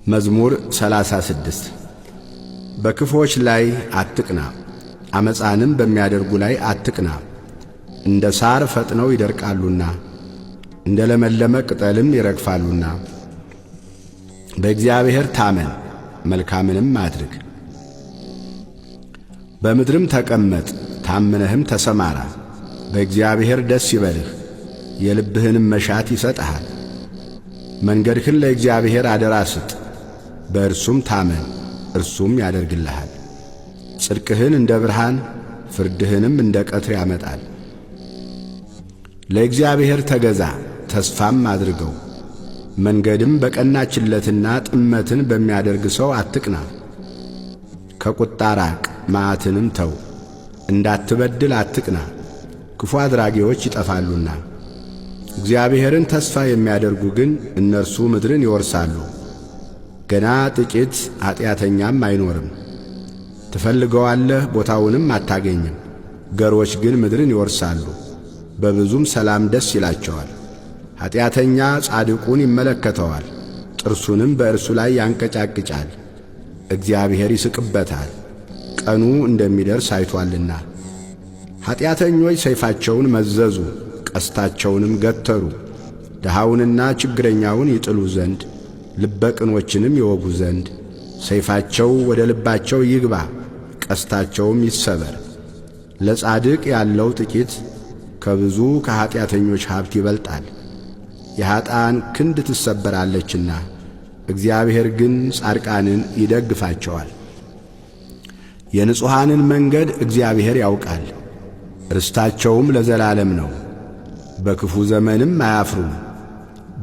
መዝሙር 36። በክፉዎች ላይ አትቅና፣ ዓመፃንም በሚያደርጉ ላይ አትቅና። እንደ ሣር ፈጥነው ይደርቃሉና እንደ ለመለመ ቅጠልም ይረግፋሉና። በእግዚአብሔር ታመን፣ መልካምንም አድርግ። በምድርም ተቀመጥ፣ ታምነህም ተሰማራ። በእግዚአብሔር ደስ ይበልህ፣ የልብህንም መሻት ይሰጥሃል። መንገድህን ለእግዚአብሔር አደራ ስጥ፣ በእርሱም ታመን፣ እርሱም ያደርግልሃል። ጽድቅህን እንደ ብርሃን ፍርድህንም እንደ ቀትር ያመጣል። ለእግዚአብሔር ተገዛ፣ ተስፋም አድርገው። መንገድም በቀናችለትና ጥመትን በሚያደርግ ሰው አትቅና። ከቁጣ ራቅ፣ መዓትንም ተው። እንዳትበድል አትቅና፣ ክፉ አድራጊዎች ይጠፋሉና። እግዚአብሔርን ተስፋ የሚያደርጉ ግን እነርሱ ምድርን ይወርሳሉ። ገና ጥቂት ኀጢአተኛም አይኖርም። ትፈልገዋለህ፣ ቦታውንም አታገኝም። ገሮች ግን ምድርን ይወርሳሉ፣ በብዙም ሰላም ደስ ይላቸዋል። ኀጢአተኛ ጻድቁን ይመለከተዋል፣ ጥርሱንም በእርሱ ላይ ያንቀጫቅጫል። እግዚአብሔር ይስቅበታል፣ ቀኑ እንደሚደርስ አይቶአልና። ኀጢአተኞች ሰይፋቸውን መዘዙ፣ ቀስታቸውንም ገተሩ፣ ድሃውንና ችግረኛውን ይጥሉ ዘንድ ልበቅኖችንም ይወጉ ዘንድ። ሰይፋቸው ወደ ልባቸው ይግባ፣ ቀስታቸውም ይሰበር። ለጻድቅ ያለው ጥቂት ከብዙ ከኀጢአተኞች ሀብት ይበልጣል። የኀጥኣን ክንድ ትሰበራለችና፣ እግዚአብሔር ግን ጻድቃንን ይደግፋቸዋል። የንጹሐንን መንገድ እግዚአብሔር ያውቃል፣ ርስታቸውም ለዘላለም ነው። በክፉ ዘመንም አያፍሩም፣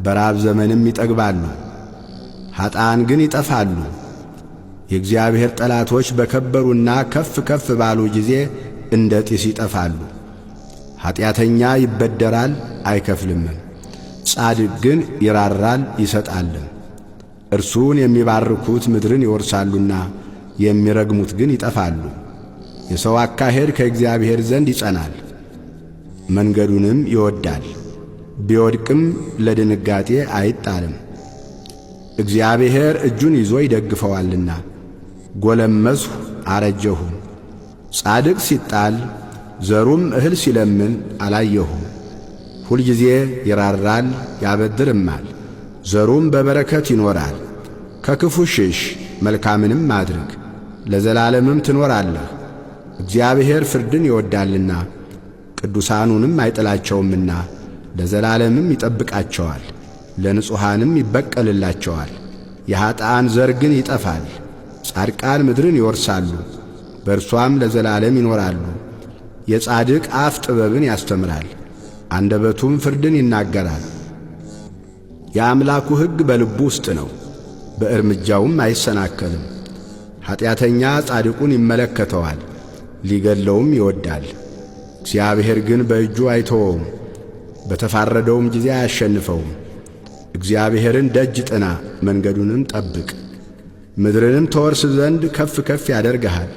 በራብ ዘመንም ይጠግባሉ። ኀጥኣን ግን ይጠፋሉ። የእግዚአብሔር ጠላቶች በከበሩና ከፍ ከፍ ባሉ ጊዜ እንደ ጢስ ይጠፋሉ። ኀጢአተኛ ይበደራል አይከፍልምም፣ ጻድቅ ግን ይራራል ይሰጣልም። እርሱን የሚባርኩት ምድርን ይወርሳሉና የሚረግሙት ግን ይጠፋሉ። የሰው አካሄድ ከእግዚአብሔር ዘንድ ይጸናል፣ መንገዱንም ይወዳል። ቢወድቅም ለድንጋጤ አይጣልም፣ እግዚአብሔር እጁን ይዞ ይደግፈዋልና። ጎለመስሁ አረጀሁም፣ ጻድቅ ሲጣል ዘሩም እህል ሲለምን አላየሁም። ሁልጊዜ ይራራል ያበድርማል፣ ዘሩም በበረከት ይኖራል። ከክፉ ሽሽ፣ መልካምንም አድርግ፣ ለዘላለምም ትኖራለህ። እግዚአብሔር ፍርድን ይወዳልና ቅዱሳኑንም አይጥላቸውምና ለዘላለምም ይጠብቃቸዋል፣ ለንጹሐንም ይበቀልላቸዋል። የኀጥኣን ዘር ግን ይጠፋል። ጻድቃን ምድርን ይወርሳሉ፣ በእርሷም ለዘላለም ይኖራሉ። የጻድቅ አፍ ጥበብን ያስተምራል፣ አንደበቱም ፍርድን ይናገራል። የአምላኩ ሕግ በልቡ ውስጥ ነው፣ በእርምጃውም አይሰናከልም። ኀጢአተኛ ጻድቁን ይመለከተዋል፣ ሊገድለውም ይወዳል። እግዚአብሔር ግን በእጁ አይተወውም፣ በተፋረደውም ጊዜ አያሸንፈውም። እግዚአብሔርን ደጅ ጥና፣ መንገዱንም ጠብቅ፣ ምድርንም ተወርስ ዘንድ ከፍ ከፍ ያደርግሃል።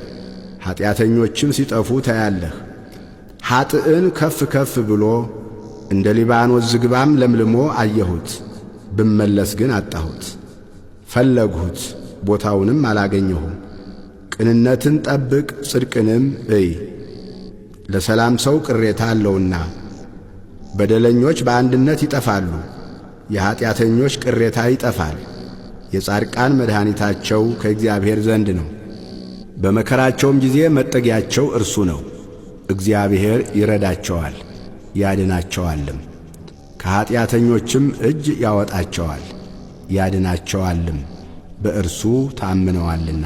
ኀጢአተኞችም ሲጠፉ ታያለህ። ኀጥእን ከፍ ከፍ ብሎ እንደ ሊባኖስ ዝግባም ለምልሞ አየሁት፣ ብመለስ ግን አጣሁት። ፈለግሁት፣ ቦታውንም አላገኘሁም። ቅንነትን ጠብቅ፣ ጽድቅንም እይ፣ ለሰላም ሰው ቅሬታ አለውና። በደለኞች በአንድነት ይጠፋሉ፣ የኀጢአተኞች ቅሬታ ይጠፋል። የጻድቃን መድኃኒታቸው ከእግዚአብሔር ዘንድ ነው፣ በመከራቸውም ጊዜ መጠጊያቸው እርሱ ነው። እግዚአብሔር ይረዳቸዋል ያድናቸዋልም፣ ከኀጢአተኞችም እጅ ያወጣቸዋል ያድናቸዋልም፣ በእርሱ ታምነዋልና።